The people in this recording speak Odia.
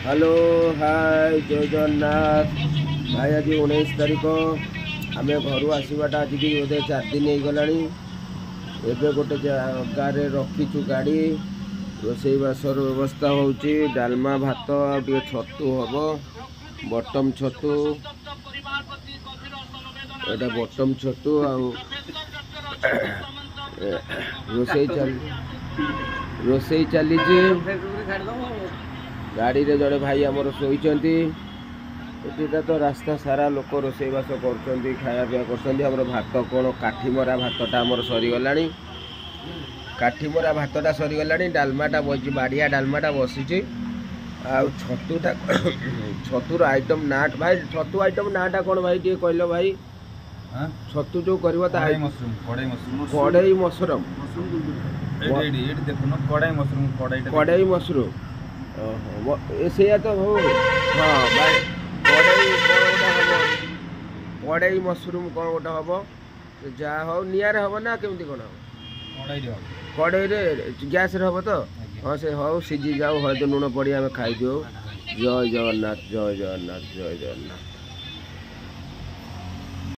ହ୍ୟାଲୋ, ହାଏ, ଜୟ ଜଗନ୍ନାଥ ଭାଇ। ଆଜି 19 ତାରିଖ। ଆମେ ଘରୁ ଆସିବାଟା ଆଜିକି ବୋଧେ 4 ଦିନ ହେଇଗଲାଣି। ଏବେ ଗୋଟେ ଜାଗାରେ ରଖିଛୁ ଗାଡ଼ି। ରୋଷେଇବାସର ବ୍ୟବସ୍ଥା ହେଉଛି। ଡାଲମା, ଭାତ ଆଉ ଟିକେ ଛତୁ ହେବ, ବଟମ ଛତୁ। ଏଇଟା ବଟମ ଛତୁ। ଆଉ ରୋଷେଇ ଚାଲିଛି। ଗାଡ଼ିରେ ଜଣେ ଭାଇ ଆମର ଶୋଇଛନ୍ତି। ଏଠିଟା ତ ରାସ୍ତା ସାରା ଲୋକ ରୋଷେଇବାସ କରୁଛନ୍ତି, ଖାଇବା ପିଇବା କରୁଛନ୍ତି। ଆମର ଭାତ କ'ଣ, କାଠିମରା ଭାତଟା ଆମର ସରିଗଲାଣି। କାଠିମରା ଭାତଟା ସରିଗଲାଣି। ଡାଲମାଟା ବସିଛି, ବାଡ଼ିଆ ଡାଲମାଟା ବସିଛି। ଆଉ ଛତୁଟା, ଛତୁର ଆଇଟମ୍ ନାଁ ଭାଇ, ଛତୁ ଆଇଟମ୍ ନାଁଟା କ'ଣ ଭାଇ, ଟିକେ କହିଲ ଭାଇ? ଛତୁ ଯୋଉ କରିବ ତା କଢ଼େଇ ମସରୁମ। କଢ଼େଇ ମସରୁମ, ଓହୋ, ସେଇଆ ତ ହଉ। ହଁ ଭାଇ, କଢ଼େଇ କ'ଣ ଗୋଟେ ହବ, କଢ଼େଇ ମସରୁମ କ'ଣ ଗୋଟେ ହବ। ଯାହା ହଉ, ନିଆଁରେ ହବ ନା କେମିତି କ'ଣ ହବ? କଢ଼େଇରେ, ଗ୍ୟାସରେ ହବ ତ? ହଁ, ସେ ହଉ, ସିଝି ଯାଉ, ହଳଦୀ ଲୁଣ ପଡ଼ି ଆମେ ଖାଇଦେଉ। ଜୟ ଜଗନ୍ନାଥ, ଜୟ ଜଗନ୍ନାଥ, ଜୟ ଜଗନ୍ନାଥ।